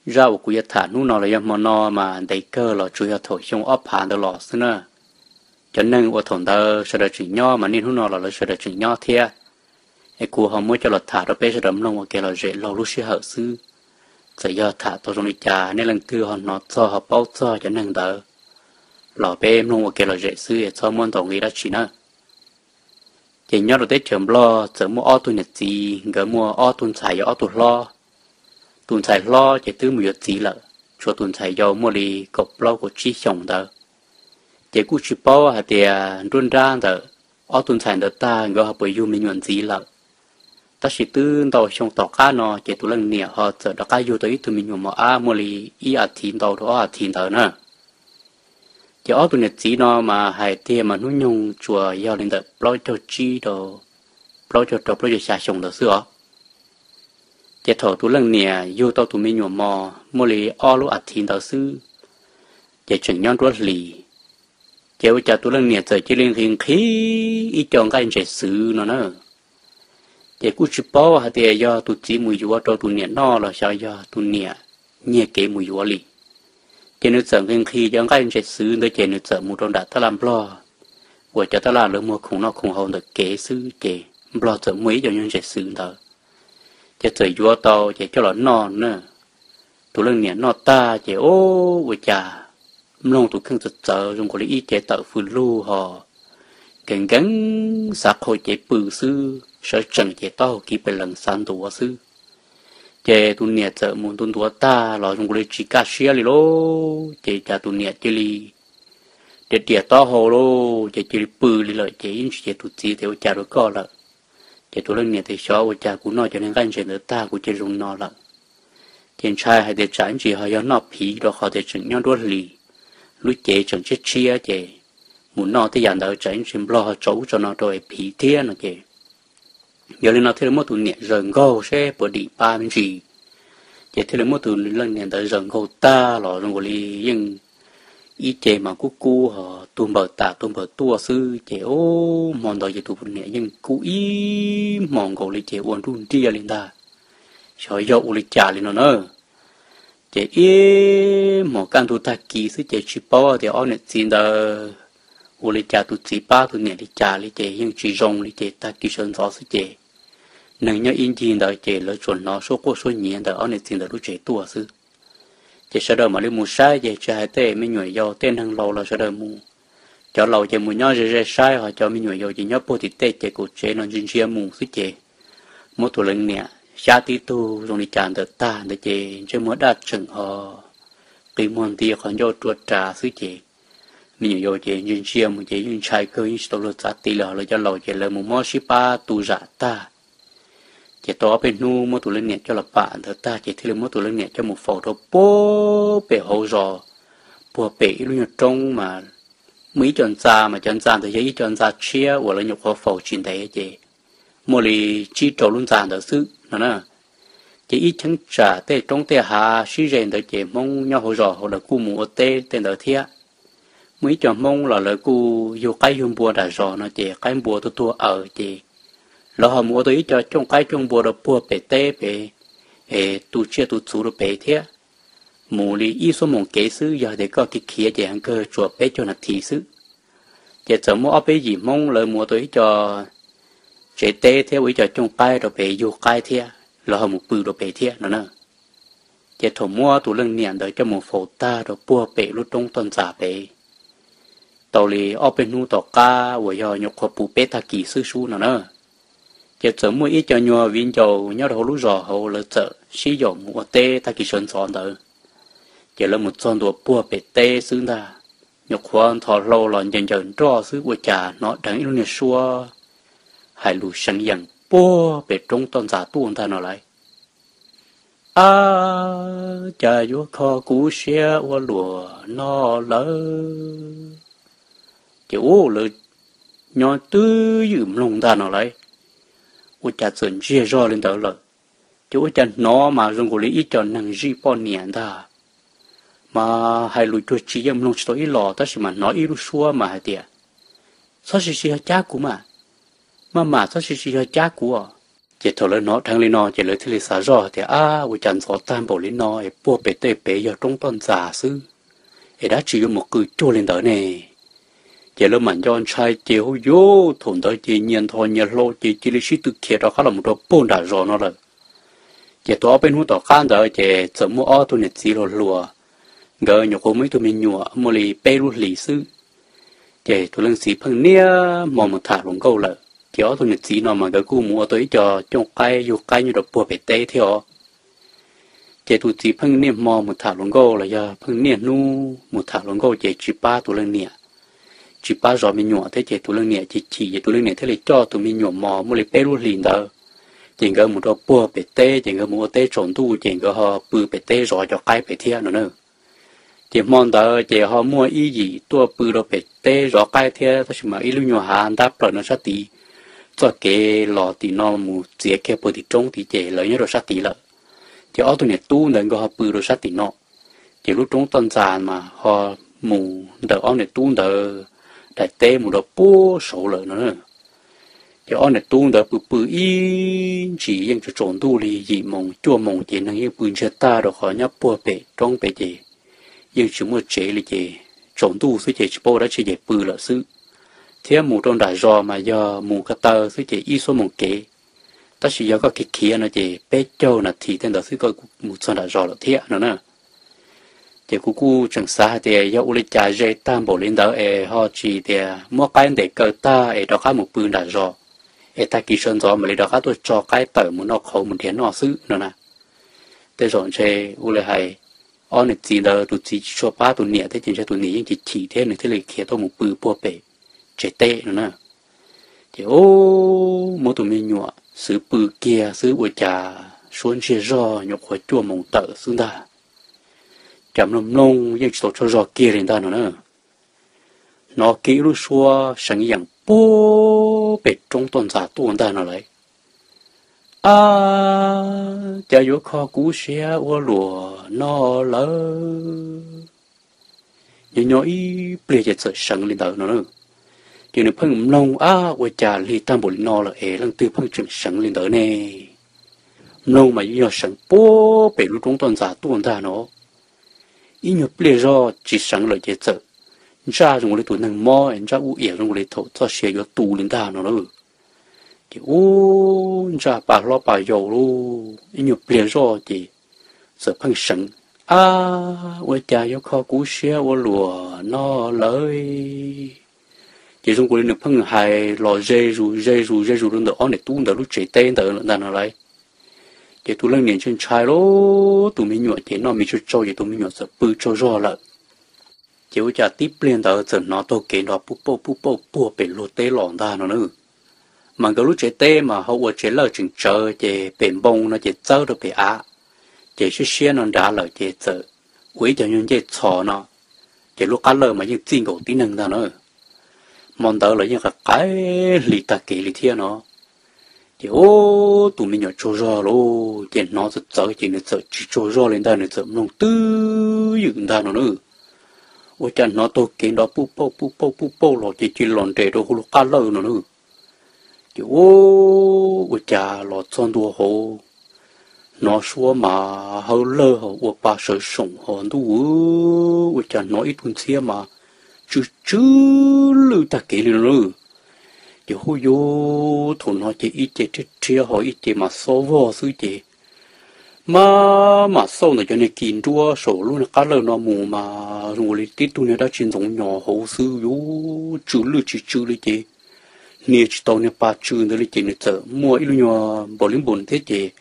Zaj uas kuv yuav tham hnub no los yog hmo no mas ntev kawg los tsuas yog thaum xyoo ob phav ntawd los xwb na. Cov neeg uas thaum ntawd sawv daws tseem nyob mas niaj hnub no los lawv sawv daws tseem nyob thiab. Es kuv ho muab coj los tham rau peb sawv daws mloog ua kev lom zem laug lub sij hawm xwb. Txawm yog tham tau zoo li cas nej leej twg ho hnov txog ho paub txog cov neeg ntawd los peb mloog ua kev lom zem xwb es txhob muab ntaus nqi dab tsi na. Ces nyob rau teb chaws Nplog txawm muaj ob tug niam txiv, nkawd muaj ob tug ntxhais yog ob tug hlob. Tus ntxhais hlob ces twb mus yuav txiv lawm, tshuav tus ntxhais yau muaj li kaum plaub kaum tsib xyoos ntawd. Ces kuj tsis paub hais tias nruab nrab ntawm ob tug ntxhais ntawd tag nkawd ho puas yug me nyuam ntxiv lawm. Tab sis twb ntau xyoo tom qab no ces tus leej niam ho txawm rov qab yug tau ib tug me nyuam mos ab muaj li ib as thiv ntau rau ob as thiv ntawd na. Ces ob tug niam txiv no mas hais tiag mas hnub nyoog tsuas yog li ntawm plaub caug tsib rau plaub caug rau plaub caug xya xyoo ntawd xwb os. Ces thaum tus leej niam yug tau tus me nyuam mos muaj li ob lub as thiv ntawd xwb, ces tseem nyob nruab hlis, ces ua cas tus leej niam txawm cia li nqhis nqhis ib co nqaij ntses xwv no na. Ces kuj tsis paub hais tias yog tus txiv mus yuav rau tus niam noj los xyov yog tus niam nyiag kev mus yuav li. Ces nws txawm nqhis nqhis cov nqaij ntses xwv ntawd ces nws txawm mus rau nram tab laj Nplog, uas cov tab laj lawv muag khoom noj khoom haus ntawm kev xwb ces Nplog txawm muaj ib co nyuag ntses xwv ntawd. Ces txawm yuav tau ces coj los noj na. Tus leej niam noj tag ces ua cas mloog tus kheej txawv txawv zoo nkaus li ib cev tawm fws lug ho nkees nkees xav qhau cev pw xwb, sawv tsees ces taub hau kiv pes lees xav ntuav xwb. Ces tus niam txawm mus ntuav ntuav tag los zoo nkaus li tsis kaj siab li lauj, ces cas tus niam cia li riam riam taub hau lauj, ces cia li pw li lawm ces ib ntsis ces tus txiv tias ua cas rau koj lawm. Ces tus leej niam tias xyov ua cas kuv noj cov niag nqaij ntses ntawd tag kuv cia li zoo no lawm. Ces ntshai hais tias tsam ib ntsis ho yog noj phiv rau qhov tias tseem nyob nruab hlis, lub cev tseem tshiab tshiab ces mus noj tej yam ntawd tsam ib ntsis Nplog ho tso ub tso no rau es phiv thiab no ces yog li no thiaj li muab tus niam zaws nkaug seb puas dim pab me ntsis. Ces thiaj li muab tus leej niam ntawd zaws nkaug tag los zoo nkaus li yeej ib ce mas kub kub ho tuag npaws tas tuag npaws tuaj xwb ces ub hmo ntawd ces tus niam yeej kub ib hmos nkaus li ces ua nruj nriaj li ntag, xyov yog ua li cas li no na. Ces ib hmos kaj ntug tag kis xwb ces tsis paub tias ob niam txiv ntawd ua li cas, tus txiv pab tus niam li cas li ces yeej tsis zoo li ces tag kis sawv ntxov xwb ces neeg nyob ib ncig ntawd ces lawv tsuas hnov suab quaj suab nyiav ntawm ob niam txiv ntawd lub tsev tuaj xwb. Ces sawv daws mam li mus saib ces tsis hais tej me nyuam yaus tej neeg laus los sawv daws mus. Cov laus ces mus nyob ze ze saib, ho cov me nyuam yaus ces nyob puag tim tej ces kaum tsev no ntsia ntsia mus xwb ces muab tus leej niam xyab tib tug zoo li cas ntawm tag ntawd ces ntsej muag daj tseem ho qi muag nti qhov ncauj rua ras xwb ces me nyuam yaus ces ntsia ntsia mus ces yeej ntshai kawg yeej tsis tau luag txav ti li, ho lawv cov laus ces lawv mus mob sib pab tu zam tag. Ces tau ob peb hnub muab tus leej niam coj los pam ntawd tag ces thiaj li muab tus leej niam coj mus faus rau puag pem hauv zos, puag pem ib lub nyuag roob mas muaj ib co ntxa mas cov ntxa ntawd yog ib co ntxa tshiab uas lawv nyuam qhuav faus tsis ntev ces muaj li tsib rau lub ntxa ntawd xwb no na. Ces ib cheeb tsam tej roob tej hav sib ze ntawd ces Hmoob nyob hauv zos hauv lawv kuj mus ua teb tej ntawd thiab. Muaj ib co Hmoob los lawv kuj yug qaib yug npua nram zos no ces qaib npua tuag tuag aws ces lawv ho mus ua tau ib co cooj qaib cooj npua rau puag pem teb pem, es tu tsiaj tu txhuv rau pem thiab. Mus li ib xuab moos kev xwb, yog tias koj khiav khiav ces heev kawg tsuas peb caug nas this xwb. Ces txawm muaj ob peb yim Hmoob lawv mus ua tau ib co tsev teb thiab ua ib co cooj qaib rau pem yug qaib thiab lawv ho mus pw rau pem thiab no na. Ces thaum muab tus leej niam ntawd coj mus faus tag rau puag pem lub roob toj ntxas pem, tau li ob peb hnub tom qab uas yog nyuam qhuav puv peb tag kis xwb sub no na, ces txawm muaj ib co nyuag viv ncaus nyob rau hauv lub zos hauv lawv txawm sib yaum mus ua teb tag kis sawv ntxov ntawd. Ces lawv mus txog ntua puag pem teb xwb ntag, nyuam qhuav nthos hlau los ncaws ncaws nroj xwb ua cas hnov dheev ib lub niag suab hais lus seev yeem puag pem roob toj ntxas tuaj ntag no lauj. Ab, cas yuav kho kuv siab ua luaj no lawm. Ces ub, lawv nyob twj ywm mloog ntag no lauj, ua cas txawm ntsiag zog li ntawd lawm. Ces ua cas hnov mas zoo nkaus li ib co neeg zij poj niam ntag, mas hais lus cuag tsis yeej mloog tsis tau ib los tab sis mas hnov ib lub suab mas hais tias, txhob sis sis yog cab kuv mas, maj mam txhob sis sis yog cab kuv os. Ces thaum lawv hnov dheev li no ces lawv thiaj li xav zoj tias, Ab, ua cas ntxov tag npaum li no es puag pem tej pem yog roob toj ntxas xwb, es dab tsi yuav mus qw cuag li ntawd ne? Ces lawv mam nco ntshai ces hu yuv, thaum ntawd ces nyias ntho nyias hlau ces cia li sib tw khiav rov qab los mus rau puag nram zos no lawm. Ces tau ob peb hnub tom qab ntawd ces txawm muaj ob tug niam txiv hluas hluas, nkawd nyuam qhuav muaj ib tug me nyuam muaj li peb lub hlis xwb. Ces tus leej txiv pheej niaj hmo mus tham hluas nkauj lawm, ces ob tug niam txiv no mas nkawd kuj mus ua tau ib co cooj qaib yug qaib nyob rau puag pem teb thiab os. Ces tus txiv pheej niaj hmo mus tham hluas nkauj los yog pheej niaj hnub mus tham hluas nkauj ces tsis pab tus leej niam, tsis pab zov me nyuam thiab ces tus leej niam ces chim ces tus leej niam thiaj li coj tus me nyuam mos muaj li peb lub hlis ntawd, ces nkawd mus rau puag pem teb ces nkawd mus ua teb tsaus ntuj ces nkawd ho pw pem teb zov cov qaib pem thiab no na. Ces hmo ntawd ces ho muaj ib yim tuaj pw rau pem teb zov qaib thiab, tab sis mas ib lub nyuag hav ntab plaws no sab tid, txoj kev los tim no mus txiav kiag puag tim roob tid ces lawv nyob rau sab tid lawm. Ces ob tug niam tub ntawd nkawd ho pw rau sab tim no, ces lub roob toj ntxas mas ho mus ntawm ob niam tub ntawd daim teb mus rau puag saud lawm no. Ces ob niam tub ntawd pw pw ib ntsis yeej tsaus tsaus ntuj li yim moos cuaj moos ces neeg yeej pw ntsiag tag rau qhov nyob puag pem roob pem ces yeej tsis muaj tsev li ces tsaus ntuj xwb ces tsis paub ua dab tsi ces pw lawm xwb. Thiab mus rau nram zos mas yog mus ko taw xwb ces ib xuab moos kev, tab sis yog koj khiav khiav no ces peb caug nas this tej ntawd xwb koj mus txog nram zos lawm thiab no na. Ces kuv kuj tseem xav hais tias yog ua li cas ze tag npaum li ntawd es ho tsis tias muab qaib ntes kaw tag es rov qab mus pw nram zos, es tag kis sawv ntxov mam li rov qab tuaj tso qaib tawm mus noj qhauv mus nrhiav noj xwb no na. Tej zaum ntshe ua li hais ob niam txiv ntawd tus txiv tsis tshua pab tus niam thiab ces ntshe tus niam yeej chim chim thiab nws thiaj li khiav tuaj mus pw puag pem tsev teb no na. Ces muab tus me nyuam xwb pw kiag xwb ua cas suab ntsiag zog nyuam qhuav cuaj moos tawm xwb ntag, cas mloog mloog yeej tsis tau tsaug zog kiag li ntag no na. Hnov kiag ib lub suab seev yeem puag pem roob toj ntxas tuaj ntag no lauj. Ab, cas yuav kho kuv siab ua luam no lawm. Nyob nyob ib pliag ces txawm seev li ntawd no na. Ces nws pheej mloog, Ab, ua cas lig tag npaum li no lawm es leej twg pheej tseem seev li ntawd ne? Mloog mas yeej yog seev puag pem lub roob toj ntxas tuaj ntag no. Ib nyuag pliag zog tsis seev lawm ces txawm ntsaj zoo li tus neeg mob, ntsaj ub iam zoo li thaum txoj sia yuav tu li ntag no lauj. Ces ub, ntsaj pa hlob pa yau lauj, ib nyuag pliag zog ces txawm pheej seev, Ab, ua cas yuav kho kuv siab ua luam no lawm. Ces zoo li nws pheej hais los ze zus ze zus ze zus rau ntawm ob niam tub ntawd lub tsev teb ntawd lawm ntag no lauj. Ces tus leej niam ntshai ntshai lauj, tus me nyuam ces noj mis tsau tsau ces tus me nyuam txawm pw tsaug zog lawm. Ces ua cas tib pliag ntawd txawm hnov taug kev nrov puj pauj puj pauj puag pem luag teb los ntag no na. Mas nkawd lub tsev teb mas ho ua tsev lawj tseem tsawv ces pem npoo no ces txawb rau pem av, ces siab siab no nrad lawm ces txawm ua ib co nyuag ncej txhos no, ces lub qab lawj mas yeej txij nkaus tib neeg ntag na. Hmo ntawd los yeej qaim qaim hli tag kev li thiab no. Ces ub, tus me nyuam tsaug zog lauj, ces hnov txawv txawv ces nws txawm tsis tsaug zog li ntag, nws txawm mloog twb ywm ntag no na. Ua cas hnov taug kev nrov puj pauj puj pauj puj pauj los ces cia li los nres rau hauv lub qab lawj no na. Ces ub, ua cas los txog ntua hauv, hnov suab mas hawb lawg ho ua pa sawv soom ho ntuj, ua cas hnov ib tug ntxhiab mas tsw tsw lwj tag kev li no lauj. Ces hu yuv, thaum no ces ib ce rhiab rhiab ho ib ce mas xob vog xwb ces mas mam xauj ntawm cov niag kis nruab saum lub niag qab lawj no mus mas zoo li tib tug niag dab tsi ntxoov nyos hauv xwb yuv, tsw lwj tsis tsw li ces hnia tsis tau niag pa tsw ntawd li ces nws txawm muaj ib lub nyuag npaum li npaum thiab ces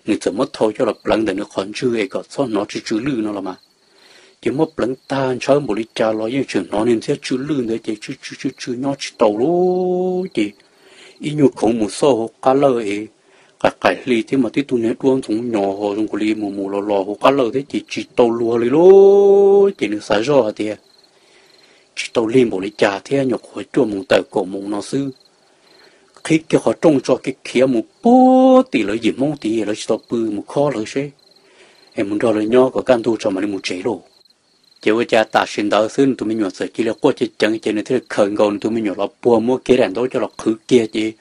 nws txawm muab thau coj los pleev ntawm nws qhov ntswg es kom txhob hnov tsw tsw lwj no los mas. Ces muab pleev tag ntshaw npaum li cas los yeej tseem hnov niag ntxhiab tsw lwj ntawd ces tsw tsw tsw tsw nyob tsis tau lauj. Ces ib nyuag khoov mus xauj hauv qab lawj es qaim qaim hli thiab mas tib tug niag duab ntxoov nyos ho zoo li mus mus los los hauv qab lawj thiab ces tsis tau luag li lauj. Ces nws xav zoj hais tias tsis tau lig npaum li cas thiab, nyuam qhuav cuaj moos tawm kaum moos no xwb. Qhib kiag qhov rooj tso kiag khiav mus puag tim lawv yim Hmoob tid, lawv tsis tau pw, mus khob lawv seb es mus nrog lawv nyob kom kaj ntug tso mam li mus tsev lauj. Ces ua cas tam sim ntawd xwb nws tus me nyuam txawm cia li quaj ceev ceev ces nws thiaj li khaws nkaus nws tus me nyuam los puag muab kiag daim ntaub coj los qhwv kiag ces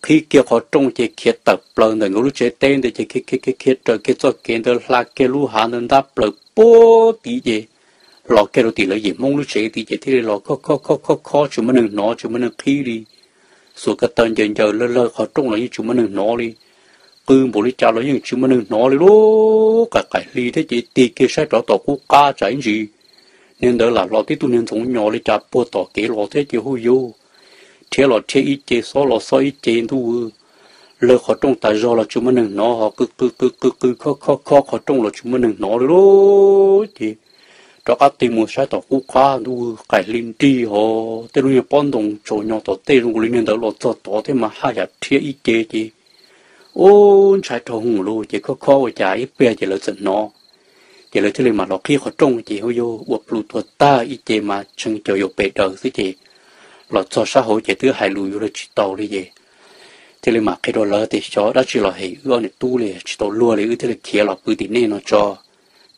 qhib kiag qhov rooj ces khiav tawm plaws ntawm nkawd lub tsev teb ntawd ces khiav khiav khiav raws kiag txoj kev ntawd hla kiag lub hav ntawd ntab plaws puag tid ces los kiag rau tim lawv yim Hmoob lub tsev tid ces thiaj li los khob khob khob khob khob tsis muaj neeg hnov tsis muaj neeg qhib li. Xuas ko taw ncaws ncaws lawg lawg qhov rooj los yeej tsis muaj neeg hnov li. Qw npaum li cas los yeej tsis muaj neeg hnov li lauj. Qaim qaim hli thiab ces tig kiag saib rov tom qub qab tsam ib ntsis niag ntawd lam los tib tug niag ntxoov nyos li cas puag tom kev los thiab ces hu yus rhiab los rhiab ib ce xob los xob ib ce ntuj. Lawg qhov rooj tas zog los tsis muaj neeg hnov ho qw qw qw qw qw khob khob khob qhov rooj los tsis muaj neeg hnov li lauj. Ces rov qab tig mus saib tom qub qab ntuj qaim hli nrig ho tej lub niag pob ntoo tsaus nyo tom tej zoo li niag ntawd los txog tod thiab mas haj yam rhiab ib ce ces ub ntshai dhau hwv lauj ces khob khob ua cas ib pliag ces lawv txawm hnov. Ces lawv thiaj li mam los qhib qhov rooj ces hu yus ua plhu tuag tag ib ce mas tshee caug yuav pes daws xwb ces los txog sab hauv ces twb hais lus yuav luag tsis tau li ces thiaj li mam qhia rau lawv tias xyov dab tsi los hem wb ob niam tub li tsis tau luag li wb thiaj li khiav los pw tim nej no tso,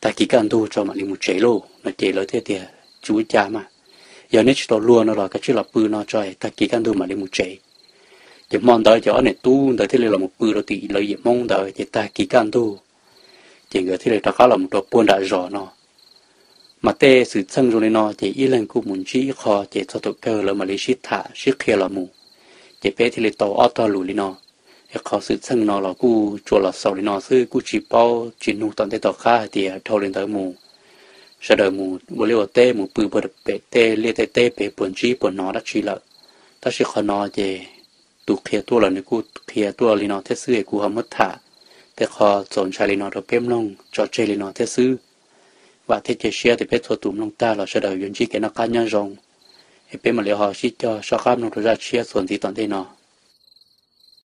tag kis kaj ntug tso mam li mus tsev lauj no ces lawv thiaj tias tsis ua cas mas, yog neb tsis tau luag no los kav tsij los pw no tso tag kis kaj ntug mam li mus tsev. Ces hmo ntawd ces ob niam tub ntawd thiaj li los mus pw rau tim lawv yim Hmoob ntawd ces tag kis kaj ntug ces nkawd thiaj li rov qab los mus rau puag nram zos no. Mas tej xwm txheej zoo li no ces ib leeg kuj mus ntsib ib qho ces txog thaum kawg lawv mam li sib tham sib qhia los mus. Ces peb thiaj li tau ob tog lus li no. Es qhov xwm txheej no los kuj tsuas los xaus li no xwb kuj tsis paub tsis nug tom ntej tom qab hais tias dhau li ntawd mus sawv daws mus ua liaj ua teb mus pw puag pem tej liaj tej teb pem puas ntsib puas hnov dab tsi lawm. Tab sis qhov no ces tus qhia tuaj los nws kuj qhia tuaj li no thiab xwb es kuv ho muab tham tej qho txaus ntshai li no rau peb mloog tso tseg li no thiab xwb. Vam thiab cia siab tias peb txhua tus mloog tag los sawv daws yuav ntsib kev noj qab nyob zoo. Es peb mam li ho sib cog soj qab mloog rau zaj tshiab txuas ntxiv tom ntej no.